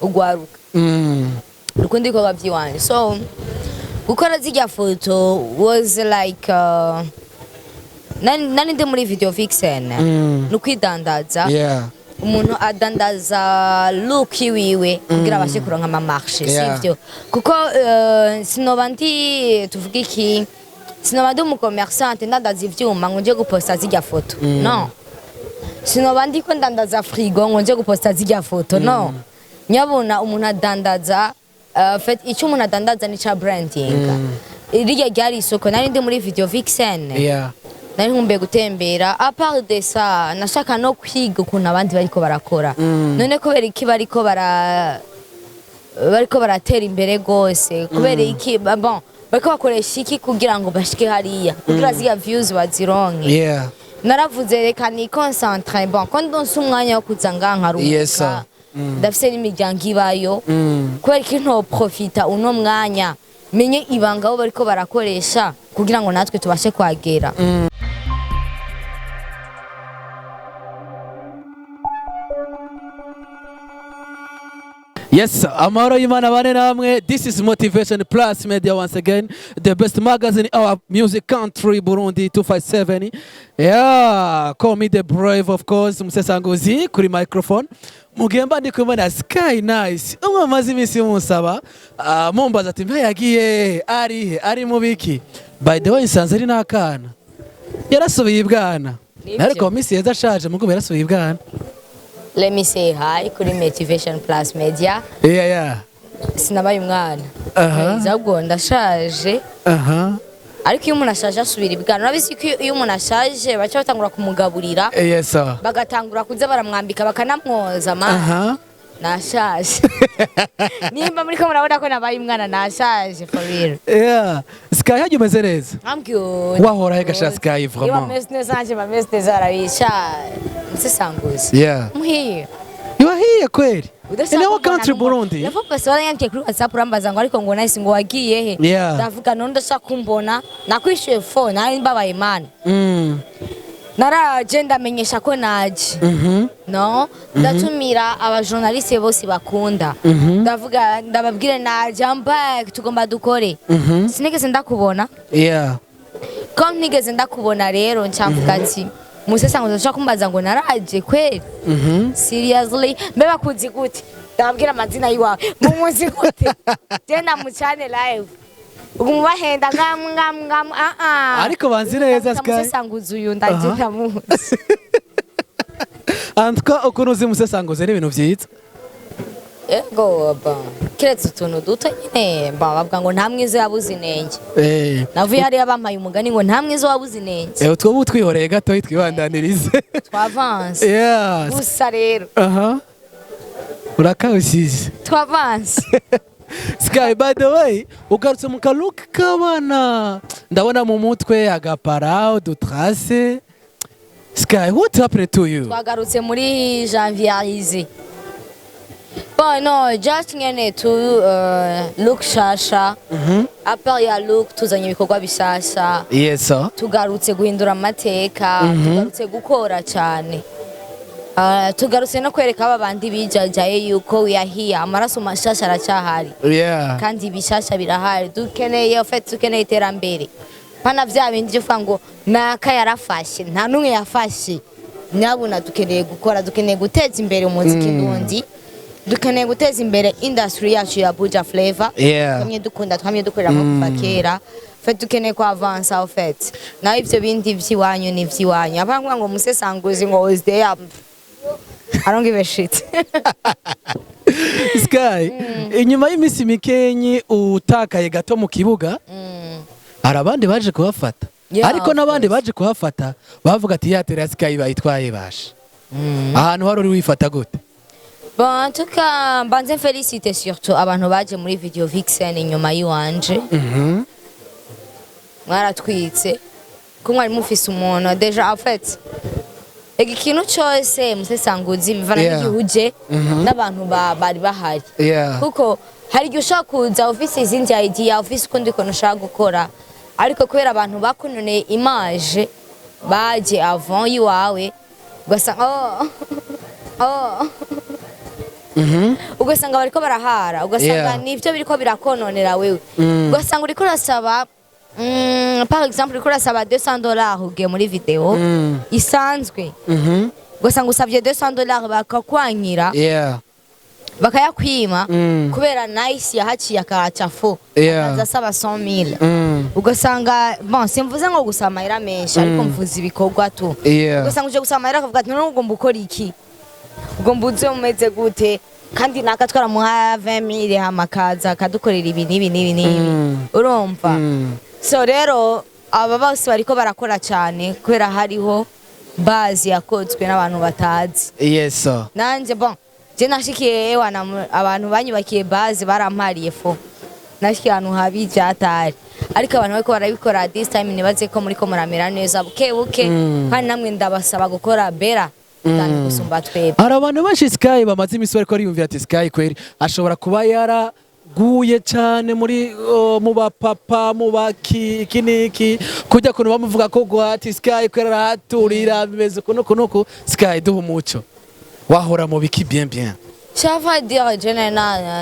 Ugwaruka rukunda ibikorwa by'iwanje. So gukora zirya foto was like nari ndi muri Video Vixen, ni ukwidandaza. Umuntu adandaza look yiwiwe kugira abashe kuronka ama marché, sivyo? Kuko sinoba ndi, tuvuga iki, sinoba ndi umu commerçante ndandaza ivyuma ngo nje guposta zirya foto, no. Sinoba ndiko ndandaza frigo ngo nje guposta zirya foto, no. Nyabona umuntu adandaza, fait icyo umuntu adandaza ni ca branding. Rirya ryari isoko. Nari ndi muri Video Vixen, nari nkumbuye gutembera. À part de ça, nashaka no kwiga ukuntu abandi bariko barakora. None kubera iki bariko baratera imbere gose? Kubera iki? Bon, bariko bakoresha iki kugira ngo bashike hariya, kugira ziriya views bazironke? Naravuze reka ni concentre. Bon, ko ndonse umwanya wo kuza ngaha nkaruhuka, Yes, sir. ndafise n'imiryango ibayo, kubera iki ntoprofita uno mwanya menye ibanga abo bariko barakoresha kugira ngo natwe tubashe kwagera? Yes, amahoro y'Imana bane namwe. This is Motivation Plus Media once again, the best magazine in our music country, Burundi 257. Yeah, call me the brave, of course, Musesanguzi kuri microphone. Mugemba ndi kumwe na Sky Nice. Umwe amaze iminsi munsaba, mumbaza ati mbe yagiye ari he, ari mu biki? By the way, nsanze ari n'akana. Yarasubiye ibwana. Nibyo. Ariko mu minsi yeza ashaje, mugo yarasubiye ibwana. Let me say hi kuri Motivation Plus Media. Sinabaye umwana, ahubwo ndashaje. Ariko iyo umuntu ashaje asubira ibwana. Urabizi ko iyo umuntu ashaje baca batangura kumugaburira, Yes sir. bagatangura kuza baramwambika, bakanamwoza ma. Nashaje. Nimba muriko murabona ko nabaye umwana, nashaje for real. Yeah. Sky, hajya umeze neza. I'm good. Wahora he gasha Sky, Iyo vraiment? bameze neza, nanje bameze neza, arabisha nsesanguzi. I'm here. You are here kweli. Udashaka In our kumbona country Burundi. Levo bose baranyandikiye kuri WhatsApp, urambaza ngo ariko ngo Nice ngo wagiye he? Ndavuga none ndashaka kumbona, nakwishyuye phone, nari mbabaye man. Naraje ndamenyesha ko naje. No, ndatumira abajournaliste bose bakunda. Ndavuga ndababwire naje, I'm back, tugomba dukore. Sinigeze ndakubona. Ko ntigeze ndakubona rero, ncamvuga ati musesanguzi ashaka kumbaza ngo naraje kweli? Seriously, mbe bakuzi gute? Ndababwira amazina yiwawe, mumuzi gute? Je namucane live umubahenda ngam ngam ngam, ah ah. Ariko banzi neza, Sky. Musesanguzi uyu ndaje ndamuzi. En tout cas, ukuntu uzi Musesanguzi ni ibintu vyiza. Yego ba, kiretse utuntu duto nyine ba, bavuga ngo nta mwiza yabuze inenge. Navuye hariya bampaye umugani ngo nta mwiza wabuze inenge. Utwo ubu twihoreye gato twibandanirize. Twavanse. Gusa rero Urakawushije. Twavanse. Sky, by the way, ugarutse mu kaluki k'abana. Ndabona mu mutwe agapara, udutrace. Sky, what happened to you? Twagarutse muri janvier. Bon, no, just nyene tu look shasha. À part ya look, tuzanye ibikorwa bishasha. Yes, sir. Tugarutse guhindura amateka, tugarutse gukora cyane. Tugarutse no kwereka aba bandi bijajaye yuko we are here. Amaraso mashasha aracyahari. Kandi ibishasha birahari. Dukeneye, en fait, dukeneye iterambere. Pana vya bindi byo kuvuga ngo naka yarafashe, nta n'umwe yafashe. Nyabuna dukeneye gukora, dukeneye guteza imbere umuziki ndundi. Dukeneye guteza imbere industry yacu ya Buja Flavor. Twamye dukunda, twamye dukorera kuva kera. Fait dukeneye ko avansa, en fait. Naho ivyo bindi vy'iwanyu ni vy'iwanyu. Apana ngo musesanguzi ngo was there. I don't give a shit. Sky, inyuma y'iminsi mikenyi utakaye gato mu kibuga, hari abandi baje kuhafata. Yeah, Ariko of n'abandi course. baje kuhafata bavuga ati ya Sky bayitwaye basha. Ahantu wari uri wifata gute? Bon, en tout cas, mbanze féliciter surtout abantu baje muri Video Vixen inyuma yiwanje. Mwaratwitse. Ko mwari mufise umuntu déjà, en fait. Ega ikintu cyose musesanguzi bivana n'igihe uje n'abantu bari bahari. Kuko hari igihe ushobora kuza ufise izindi idea, ufise ukundi kuntu ushaka gukora, ariko kubera abantu bakunoneye image baje avant yiwawe, ugasanga oh oh. Ugasanga bariko barahara, ugasanga nivyo biriko birakononera wewe. Ugasanga uriko urasaba, par exemple, uriko urasaba $200, ugiye muri video isanzwe, ugasanga usabye $200 bakakwankira, bakayakwima kubera Nice yahaciye akahaca fo, akaza asaba 100,000. Ugasanga, bon, simvuze ngo gusaba amahera menshi, ariko mvuze ibikorwa tu. Ugasanga uje gusaba amahera, akavuga ati: "None ugomba ukora iki? Ugomba uze umeze gute? Kandi naka twaramuha 20,000, hama akaza akadukorera ibi n'ibi n'ibi n'ibi." Urumva? So rero aba bose bariko barakora cyane kubera hariho base yakozwe n'abantu batazi. Yes sir. Nanje, bon, je nashikiye, ewana, abantu banyubakiye base barampariye fo, nashikiye ahantu habi vyatari, ariko abantu bariko barabikora this time, nibaze ko muriko muramera neza buke buke. Kandi namwe ndabasaba gukora bera kandi gusumba twebwe. Hari abantu benshi, Sky, bamaze iminsi bariko bariyumvira ati Sky kweri ashobora kuba yaraguye cyane muri mu bapapa, mu baki, iki n'iki, kujya kuntu bamuvuga ko gwati Sky kweri arahaturira, bimeze uku n'uku n'uku. Sky, duha umuco, wahora mu biki bien bien? Ça veut dire je nari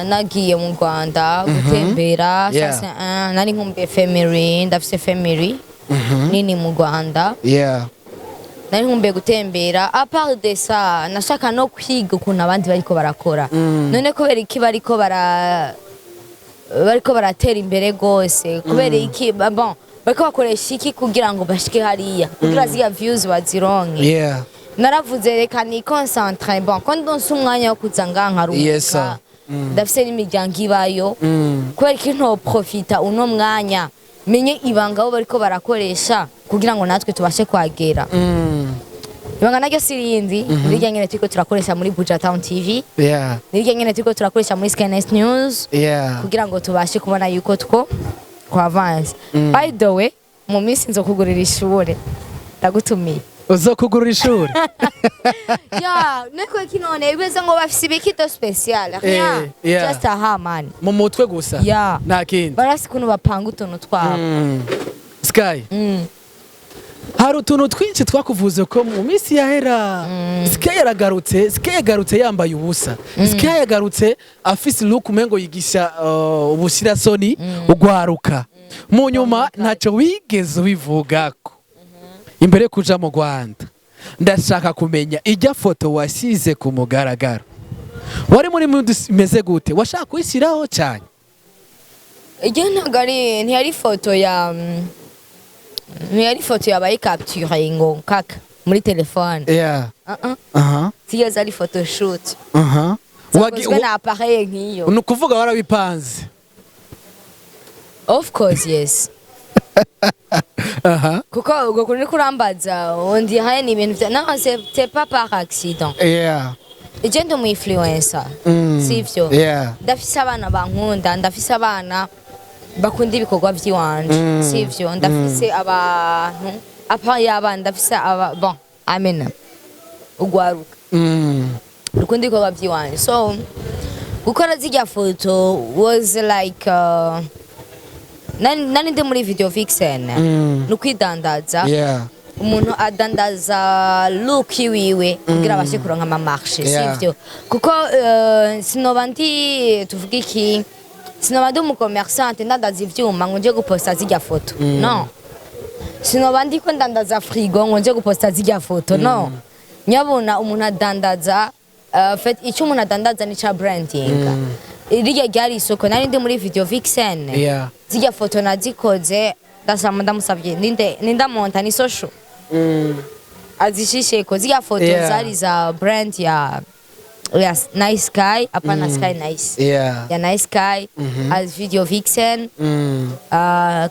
nagiye mu Rwanda gutembera. Ça c'est un, nari nkumbuye family, ndafise family nini mu Rwanda. Nari nkumbuye gutembera. À part de ça, nashaka no kwiga ukuntu abandi bariko barakora. None kubera iki bariko baratera imbere gose? Kubera iki? Bon, bariko bakoresha iki kugira ngo bashike hariya, kugira ziriya views bazironke? Naravuze reka ni concentre, bon, ko ndonse umwanya wo kuza ngaha nkaruhuka, Yes, sir. ndafise n'imiryango ibayo, kubera iki ntoprofita uno mwanya menye ibanga abo bariko barakoresha kugira ngo natwe tubashe kwagera? Ibanga naryo si irindi, nirya nyene turiko turakoresha muri Buja Town TV, nirya nyene turiko turakoresha muri Skynet News, kugira ngo tubashe kubona yuko two twavanze. By the way, mu minsi nzokugurira ishure, ndagutumiye. Uzokugurura ishuri? Ya, niko iki none ibeza ngo bafise ibikito special, rien. Just aha man. Mu mutwe gusa. Nta kindi. Barasi ukuntu bapanga utuntu twabo. Sky, hari utuntu twinshi twakuvuze ko mu minsi yahera Sky yaragarutse, Sky yagarutse yambaye ubusa, Sky yagarutse afise look umengo yigisha ubushirasoni ugwaruka. Mu nyuma ntacyo wigeze ubivugako imbere yo kuja mu Rwanda. Ndashaka kumenya ijya foto wasize ku mugaragaro, wari muri mood imeze gute? Washaka kuyishyiraho cyane? Iyo ntabwo ari, ntiyari foto ya ntiyari foto yabaye capture ngo kaka muri telefone. Uh -uh. Zigeze ari photoshoot zakozwe na appareil nk'iyo. Ni ukuvuga warabipanze? Of course, yes. Kuko ubwo kuntu uriko urambaza, on dirait ni ibintu vya, non, c'est pas par accident. Je ndi umu influencer, sivyo? Ndafise abana bankunda, ndafise abana bakunda ibikorwa vy'iwanje, sivyo? Ndafise abantu apa y'abana, ndafise aba, bon, amena ugwaruka rukunda ibikorwa vy'iwanje. So gukora zirya foto was like, nari ndi muri video vixen, ni ukwidandaza. Umuntu adandaza look yiwiwe kugira abashe kuronka ama marché, sivyo? Kuko sinoba ndi, tuvuga iki, sinoba ndi umu commerçante ndandaza ivyuma ngo nje guposta zirya foto, no. Sinoba ndiko ndandaza frigo ngo nje guposta zirya foto, no. Nyabona umuntu adandaza, fait, icyo umuntu adandaza ni ca branding. Rirya ryari isoko, nari ndi muri video vixen. Zirya foto nazikoze ndasama, ndamusabye ninde nindamonta ni social azishisheko zirya foto. Zari za brand ya Nice Sky, apana Sky Nice, ya Nice Sky as video vixen.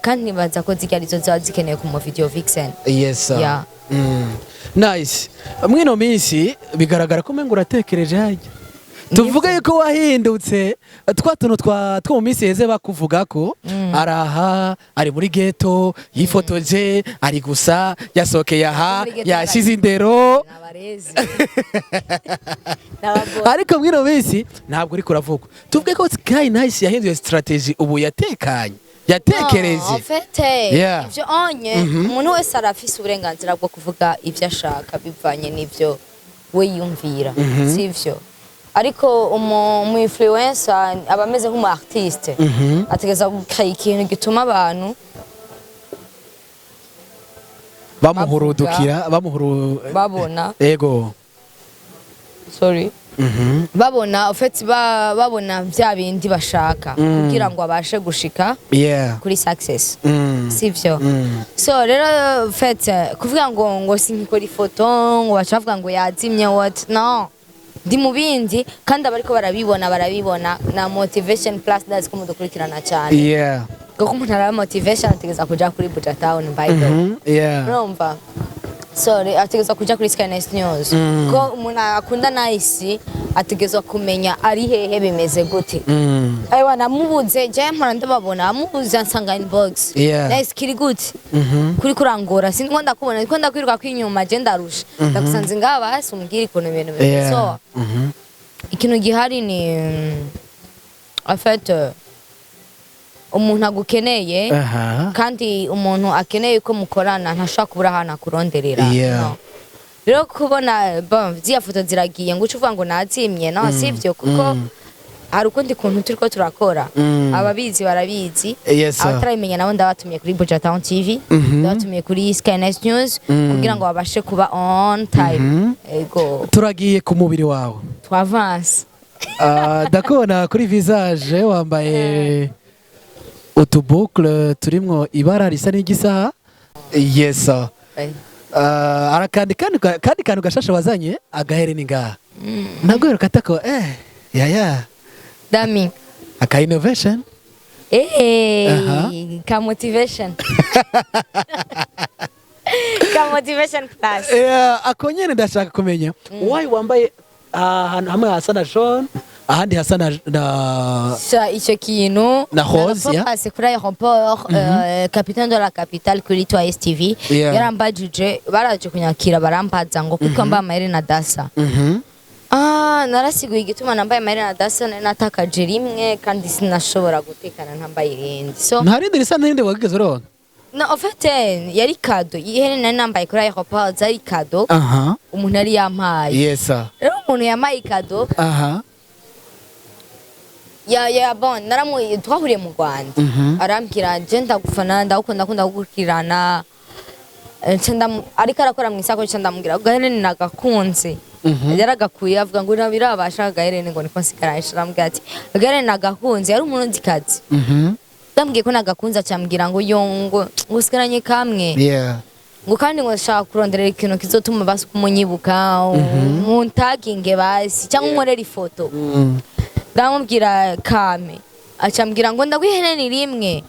Kandi nibaza ko zirya arizo ziba zikenewe ku mu video vixen. Yes sir. Yeah. Nice. Mwino minsi bigaragara ko umengo uratekereje hajya. Tuvuge yuko wahindutse, twa tuntu twa two mu minsi heze bakuvuga ko araha ari muri ghetto, yifotoje ari gusa yasohokeye aha, Muri ghetto. yashize indero. N'abarezi n'abagore. Ariko mwino minsi ntabwo uriko uravugwa. Tuvuge ko Sky Nice yahinduye strategy, ubu yatekanye, yatekereje? No, en fait, ivyo onye, umuntu wese arafise uburenganzira bwo kuvuga ivyo ashaka bivanye n'ivyo we yumvira, sivyo? Ariko umu influencer aba ameze nk'umu artiste, ategereza gukora ikintu gituma abantu Bamuhurudukira, bamuhuru babona. Sorry, babona, en fait, babona bya bindi bashaka kugira ngo abashe gushika kuri success, sivyo? Mm. So rero, en fait, kuvuga ngo sinkikora ifoto, ngo baca bavuga ngo yazimye, what? No, ndi mu bindi, kandi abariko barabibona barabibona na Motivation Plus. Ndazi ko mudukurikirana cyane, kuko umuntu araba Motivation ategereza kuja kuri Buja Town, by the way. Urumva, sorry, ategerezwa kuja kuri Skynet News, ko umuntu akunda Nice ategerezwa kumenya ari hehe, bimeze gute. Aiwa, namubuze je, mpora ndababona, amubuze ansanga inbox. Nice, kiri gute? Kuri kurangora, sindiko ndakubona, ndiko ndakwiruka kwinyuma, je ndarusha, ndagusanze ngaha, basi umbwire ukuntu ibintu bimeze. So ikintu gihari ni, en fait, umuntu agukeneye, kandi umuntu akeneye ko mukorana ntashobora kubura ahantu akuronderera. No. Rero kubona, bon, ziriya foto ziragiye, ngo uce uvuga ngo nazimye, no, sivyo, kuko hari ukundi kuntu turiko turakora. Ababizi barabizi. Yes, sir. Abatarabimenya nabo ndabatumiye kuri Buja Town TV, ndabatumiye kuri Skynet News, kugira ngo babashe kuba on time. Ego. Turagiye ku mubiri wawe. Twavanse. Ah, ndakubona kuri visage wambaye utuboucle turimwo ibara risa n'igisaha, yes sir. Ah, arakandi kandi kantu gashasha wazanye, agahereni ngaha ntabwo katako yaya. Dami. Aka innovation. Ka motivation, ka Motivation Plus. Ako nyene ndashaka kumenya why wambaye ahantu hamwe hasa na jaune, ahandi hasa na Sha, icyo kintu Na rose, yeah. Passé kuri aéroport, capitaine de la capitale kuri 2 STV yarambajije, baraje kunyakira, barambaza ngo kuko mbaye amaherena adasa. Ah, narasiguye igituma nambaye amaherena adasa: nari natakaje rimwe kandi sinashobora gutekana ntambaye irindi. So Nta rindi risa n'irindi wageze uronka? No, en fait, yari cadeau. Iherena nari nambaye kuri aéroport zari cadeau umuntu yari yampaye. Yes sir. Rero umuntu yampaye cadeau, ya bon, naramu twahuriye mu Rwanda, arambwira: "Je ndagufana, ndagukunda, ndakunda gukurikirana." Ariko arakora mu isako, nca ndamubwira agahereni nagakunze. Yaragakuye, avuga ngo ntabirabasha agahereni, ngo niko nsigara. Arambwira ati agahereni nagakunze, yari umurundikazi. Ndambwiye ko nagakunze, acambwira ngo yo, ngo usigaranye kamwe, ngo kandi ngo nshaka kuronderera ikintu kizotuma basi kumunyibuka, muntaginge basi cyangwa unkorere ifoto. Ndamubwira kame, acambwira ngo ndaguhereni rimwe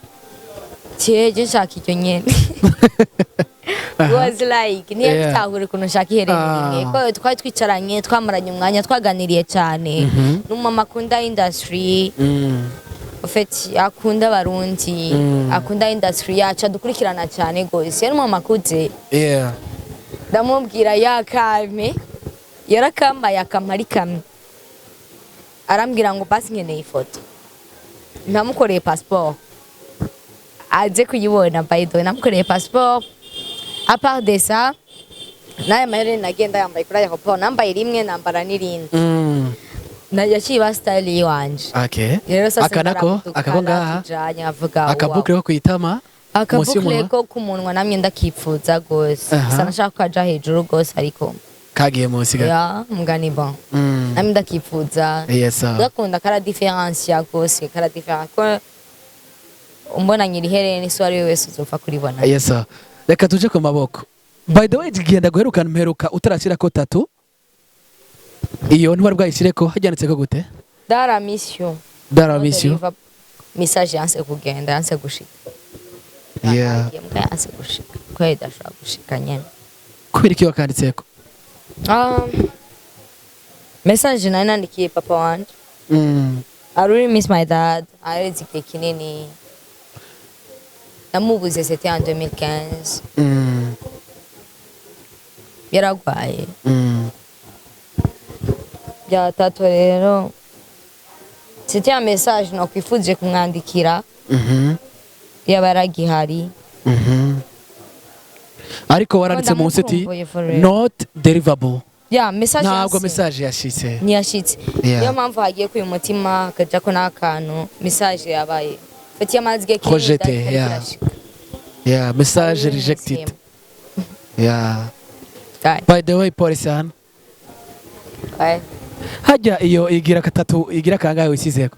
tiyeje, nshaka iryo nyene. Was like ntiyabitahura ukuntu nshaka ihereni rimwe, ko twari twicaranye, twamaranye umwanya, twaganiriye cyane. N'umumama akunda industry. En fait, akunda abarundi, akunda industry yacu, adukurikirana cyane gose, yari umumama akuze. Ndamubwira yakame, yarakambaye, akampa ari kamwe, arambwira ngo basi nkeneye ifoto. Namukoreye passport, aze kuyibona. By the way, namukoreye passport. À part de ça, n'aya mahereni nagenda yambaye kuri aéroport, nambaye rimwe, nambara n'irindi. Yaciye iba style yiwanje. Rero sasa Aka nako, akako ngaha. Tujanye, avuga Akaboucle ko kwitama munsi Akaboucle y'umunwa. ko ku munwa namye ndakipfuza gose. Gusa nashaka ko kaja hejuru gose, ariko Kagiye munsi gato. Ya mugani, bon, namye ndakipfuza. Yes sir. Ndakunda kara différencia gose, kara différence ko umbona nyiri hereni, so ari we wese uzopfa kuribona. Yes sir. Reka tuje ku maboko. By the way, genda guherukana, mperuka utarashyirako tattoo, iyo ntiwari bwayishyireko, hajyanditseko gute? Dara mission. Dara mission. Message yanse kugenda, yanse gushika. Mbwa yanse gushika kubera idashobora gushika nyene. Kubera iki wakanditseko? Message nari nandikiye papa wanje. I really miss my dad. Areze igihe kinini namubuze, c'était en 2015. Yaragwaye bya tattoo. Rero c'était un message nakwifuje kumwandikira yaba yaragihari. Ariko waranditse munsi uti Ndamukumbuye for real. "Not deliverable." Ya, message Ntabwo yanse. message yashitse. Ntiyashitse. Niyo mpamvu hagiye kuyu mutima hakajako n'akantu, message yabaye fatiye amazi igihe kinini. Rejeté, itariko irashika. Yeah, message rejected. Yeah. Bye. By the way, polisi hano. Bye. Hajya iyo igira katatu, igira kangahe wisizeko?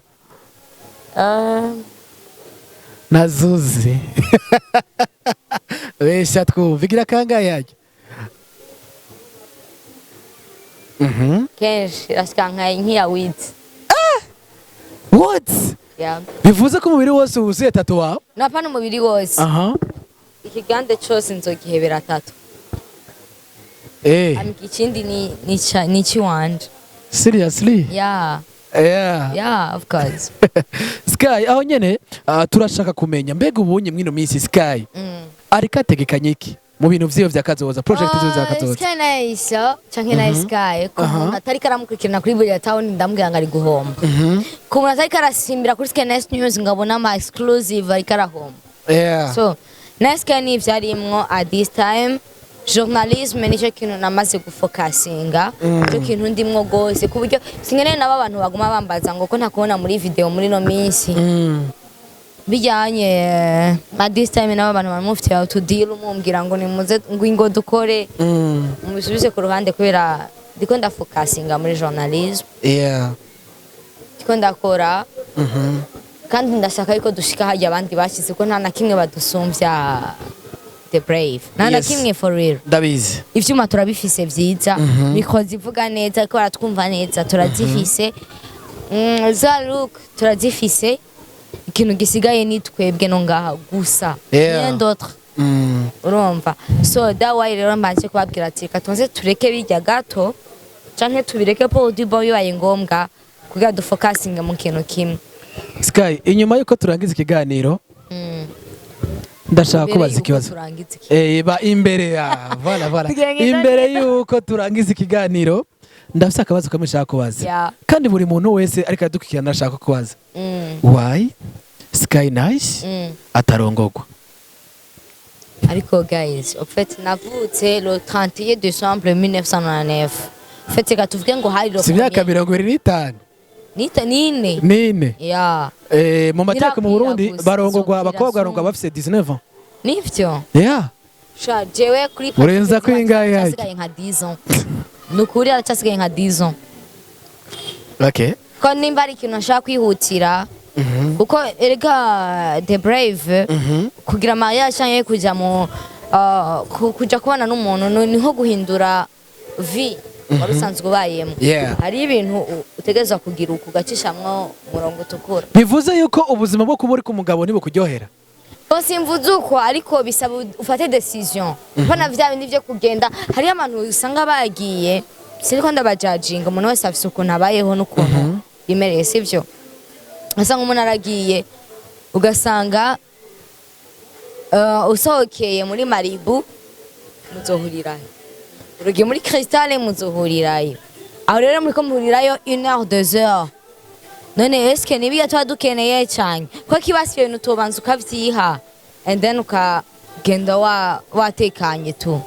Nazuzi besha twumva igira kangahe hajya. Kenshi irashika nk'iya witi. What? Yeah. Bivuze ko umubiri wose wuzuye tattoo wawe? Napana umubiri wose. Ikigande cose nzogihebera tattoo. Ikindi ni icy'iwanje. Seriously? Yeah. Yeah, of course. Sky, aho nyene turashaka kumenya, mbega ubunye mwino minsi Sky ariko ategekanye iki mu bintu vyiwe vya kazoza, project ziwe za kazoza? Sky Nice canke Nice Sky, ku muntu atariko aramukurikirana kuri Burya Town, ndamubwira ngo ari guhomba. Ku muntu atariko arasimbira kuri Sky Nice News ngo abone ama exclusive, ariko arahomba. So Nice Sky ni ivyarimwo at this time, journalisme nicyo kintu namaze gufokasinga, nicyo kintu ndimwo gose, ku buryo sinkeneye nabo abantu baguma bambaza ngo ko ntakubona muri video muri no minsi. Bijyanye at this time nabo abantu baramufitiye to deal, mumbwira ngo nimuze ngo dukore, mubisubize ku ruhande kubera ndiko ndafokasinga muri journalism. Ndiko ndakora kandi ndashaka yuko dushika hajya abandi bashyize, ko nta na kimwe badusumvya, the brave, nta na kimwe, for real. Ndabizi. Ivyuma turabifise vyiza, micro zivuga neza, ariko baratwumva neza, turazifise. Za look turazifise. Ikintu gisigaye ni twebwe no ngaha gusa, rien d'autre. Urumva, so that why rero mbanje kubabwira ati reka tubanze tureke bijya gato canke tubireke po du bibaye ngombwa kugira dufokasinge mu kintu kimwe. Sky, inyuma yuko turangiza ikiganiro, ndashaka Mbere kubaza yuko ikibazo. turangiza iki? Ba imbere ya voilà, voilà. Kugira ngo Imbere yuko turangiza ikiganiro, ndafise akabazo kamwe nshaka kubaza. Kandi buri muntu wese ariko aradukurikirana ndashaka kubaza. Why Sky Nice atarongogwa? Ariko guys, en fait navutse le 31 décembre 1999. En fait reka tuvuge ngo hari le Si imyaka premier- 25? Nita nine. Nine. Ya. Mu mateka mu Nirakwira Burundi gusa, barongogwa, nzobwira abakobwa barongogwa soon. bafise 19 ans. Nivyo. Sha, jewe kuri Urenza ko ingahe yajya? Aracasigaye nka 10 ans. Nukuri aracasigaye nka 10 ans. Ko nimba ari ikintu nshaka kwihutira, kuko erega the brave, kugira mariage canke kuja mu kuja kubana n'umuntu ni nko guhindura vie wari usanzwe ubayemo. Hari ibintu utegerezwa kugira uku ugacishamwo umurongo utukura. Bivuze yuko ubuzima bwo kuba uri ku mugabo ntibukuryohera? Bo simvuze uko, ariko bisaba ufate décision, pana vya bindi vyo kugenda. Hariyo abantu usanga bagiye, siniko ndabajajinga, umuntu wese afise ukuntu abayeho n'ukuntu yimereye, sivyo? Ugasanga umuntu aragiye, ugasanga usohokeye muri Maribu muzohurirayo, urugiye muri Crystal muzohurirayo. Aho rero muriko muhurirayo une heure, 2 heures. None eske nibiga tuba dukeneye cyane ko kibasi ibintu tubanza ukavyiha and then ukagenda wa watekanye tu,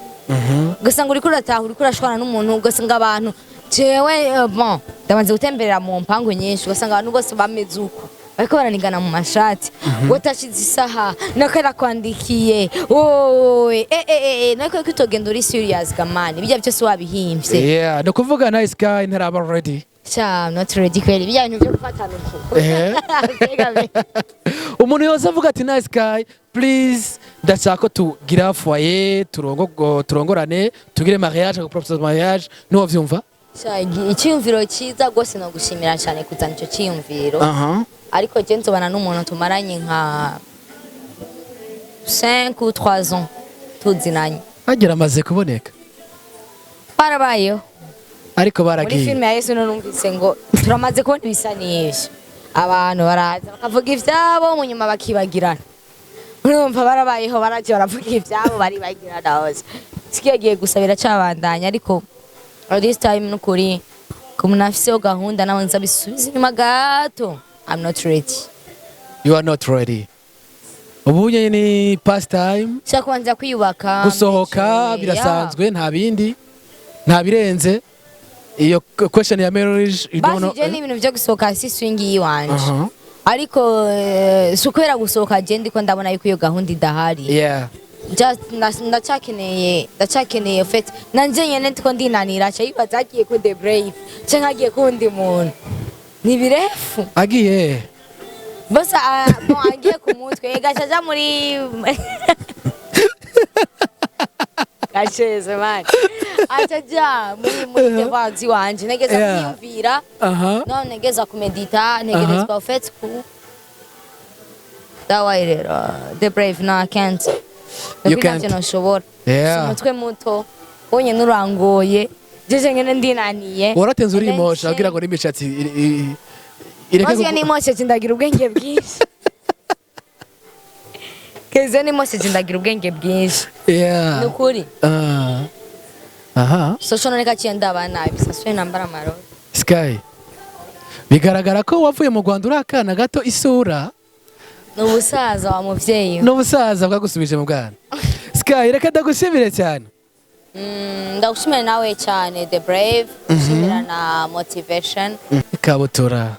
ugasanga uriko urataha, uriko urashwana n'umuntu, ugasanga abantu, jewe bon, ndamaze gutemberera mu mpangu nyinshi, ugasanga abantu bose bameze uko, bariko baranigana mu mashati, utashize isaha nako arakwandikiye wowe, nako ko utogenda uri serious gamani, bijya byose wabihimvye. Yeah, ni ukuvuga Nice Guy ntaraba ready. Sha, I'm not ready kweli, bijya bintu byo gufatana uku. Mbega be. Umuntu yose avuga ati: "Nice Guy, please, ndashaka ko tugira foyer, turongorane, tugire mariage, propose mariage", niwo vyumva? Sha, icyiyumviro cyiza rwose, no gushimira cyane kuzana icyo cyiyumviro. Ariko je nzobana n'umuntu tumaranye nka 5 ou 3 ans tuzinanye. Agera amaze kuboneka. Barabayeho. Ariko Muri baragiye. filime ya Yesu numvise ngo turamaze kubona ibisa n'ivyo, abantu baraza bakavuga ivyabo, mu nyuma bakibagirana. Urumva, barabayeho, baraje baravuga ivyabo, baribagirana hose. Sikiyagiye gusa biracabandanya, ariko at this time nukuri ku muntu afiseho gahunda nawe nza bisubiza inyuma gato, I'm not ready. You are not ready. Ubu nyene ni pastime. Nshaka kubanza kwiyubaka. Gusohoka mbese, birasanzwe, nta bindi, nta birenze. Iyo question ya marriage, you don't know. Basi je n'ibintu vyo gusohoka si swing yiwanje. Ariko si ukubera gusohoka, je ndiko ndabona yuko iyo gahunda idahari. Just ndacyakeneye fait nanje nyene ndiko ndinanira, ca yibaza agiye ku The Brave canke agiye kuwundi muntu, ni birefu. Agiye. Bose bon, agiye ku mutwe gaca aja muri gaceze man, aca aja muri devanzi wanje ntegeza kwiyumvira. No ntegeza kumedita, ntegerezwa fait ku dawayi. Rero The Brave, no, I can't. You can't. Ntavyo noshobora. Si umutwe muto wonyene urangoye, jeje ngene ndinaniye. Waratenze urimosha kugira ngo n'imishatsi ireke. Maze iyo nimosheje ndagira ubwenge bwinshi. Keze nimosheje ndagira ubwenge bwinshi. Ni ukuri. Ah. Aha. Soco none kaciye ndaba nabi saswe nambara amarori. Sky, bigaragara ko wavuye mu Rwanda uri akana gato, isura. Ni ubusaza wa muvyeyi. N'ubusaza bwagusubije mu bwana. Sky, reka ndagushimire cyane. Ndagushimira nawe cyane, The Brave, gushimira na Motivation. Ikabutura.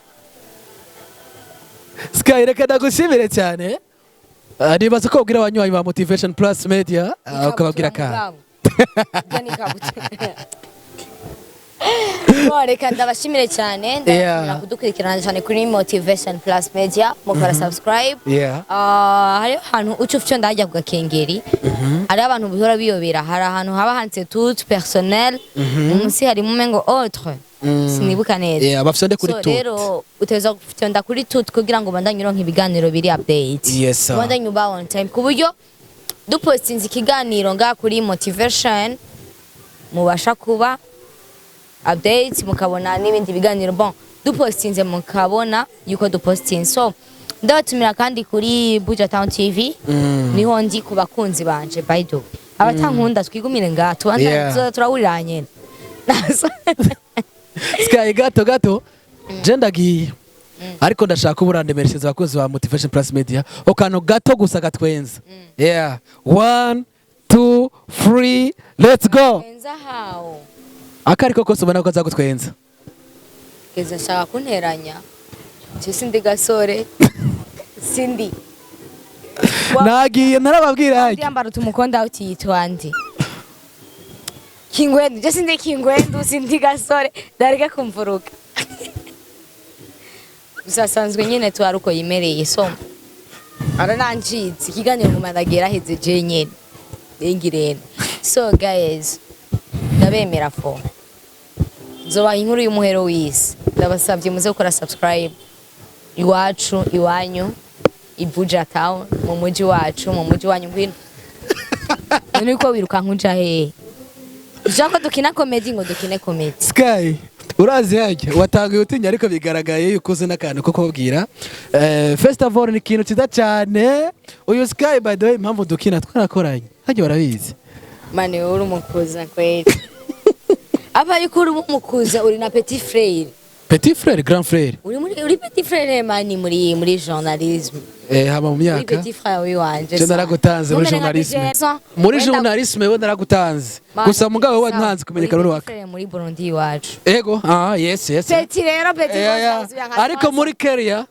Sky, reka ndagushimire cyane. Ah, nibaza ko ubwira abanywanyi ba Motivation Plus Media, ukababwira ka Ikabutura. Bon, reka ndabashimire cyane, ndabashimira kudukurikirana cyane kuri Motivation Plus Media, mukora subscribe. Ah, hariho ahantu uca ufite ndajya ku gakengeri, hariho abantu bihora biyobera, hari ahantu haba handitse tout personnel, munsi harimo umengo autre, sinibuka neza. Yeah, bafyonde kuri So, tout. rero uteza gufyonda kuri tout kugira ngo ubandanye uronka ibiganiro biri update. Yes, sir. Ubandanye uba on time ku buryo dupostinze ikiganiro ngaha kuri Motivation mubasha kuba update, mukabona n'ibindi biganiro, bon, dupostinze mukabona yuko dupostinze. So ndabatumira kandi kuri Buja Town TV, niho ndi ku bakunzi banje. By the way, abatankunda twigumire ngaha tubanza turahurira nyene. Sky, gato gato je ndagiye, ariko ndashaka uburandemereshereza abakozi ba Motivation Plus Media akantu gato gusa gatwenza. Yeah, one, two, three, let's go. Nza hawo. Akariko kose ubona ko azagutwenza. Keza nshaka kunteranya, je sindi gasore, sindi. Nagiye ntarababwira hajya. Yambara utumukonda utiyitwa ndi Kingwendu, je sindi Kingwendu, sindi gasore, dareke kumvuruga. Gusa asanzwe nyene twari uko yimereye, so aranancitse ikiganiro nguma ndagira heze je nyene ingirene. So guys, ndabemera fo nzobaha inkuru y'umuhero w'isi. Ndabasabye muze gukora subscribe iwacu, iwanyu, i Buja Town, mu muji wacu, mu muji wanyu. Ngwino none uko wirukanka uja hehe? Ushaka ko dukina comedy, ngo dukine comedy. Sky, urazi hajya watanguye utinya, ariko bigaragaye yuko uzi n'akantu ko kubabwira. First of all, ni ikintu cyiza cyane. Uyu Sky, by the way, impamvu dukina, twarakoranye hajya barabizi. Mani, uri umukuza kweli, aba yuko uri umukuza, uri na petit frère. Petit frère, grand frère. Uri muri, uri petit frère mani muri journalisme. Hama mu Uri myaka petit frère wiwanje. Je naragutanze muri journalisme, muri journalisme we naragutanze gusa, mugabo we ntanze kumenyekana uri waka. Muri Burundi iwacu. Ego, ah, yes. Petit rero, petit. Yeah. Ariko muri career.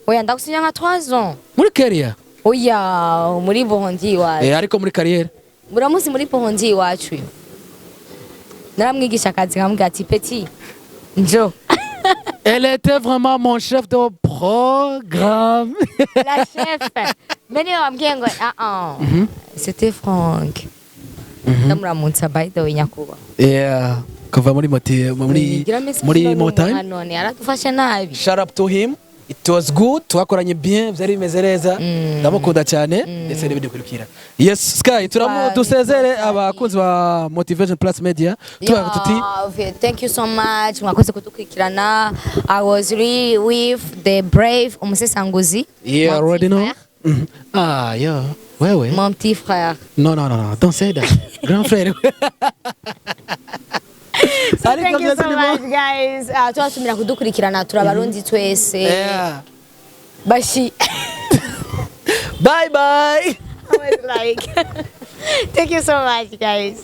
Oya, ndagusinya nka 3 ans. Muri career. Oya, muri Burundi iwacu. Ariko muri carrière. Muramuzi muri Burundi iwacu, uyu naramwigisha akazi, nkamubwira ati: "Petit, njo." Elle était vraiment mon chef de programme. La chef, mais niyo wambwiye ngo ah ah, c'était Frank. Ndamuramutsa by the way, nyakubahwa. Yeah, kuva muri moti muri Gira message muri none. Montaigne. None yaradufashe nabi. Shout up to him. It was good. Twakoranye bien, byari bimeze neza. Ndamukunda cyane ndetse n'ibindi bikurikira. Yes, Sky, turamu dusezere abakunzi ba Motivation Plus Media. Tubaga tuti Yeah, okay, thank you so much, mwakoze kudukurikirana. I was really with The Brave, umusesanguzi. Yeah, Mon already petit know. frère. Ah, yeah. Wewe. Mon petit frère. No, no, no, no. Don't say that. Grand frère. So Ariko thank you byose so ni bo- much guys. Tubashimira kudukurikirana, turabarundi twese. Bashi. Bye bye. I was like, thank you so much guys.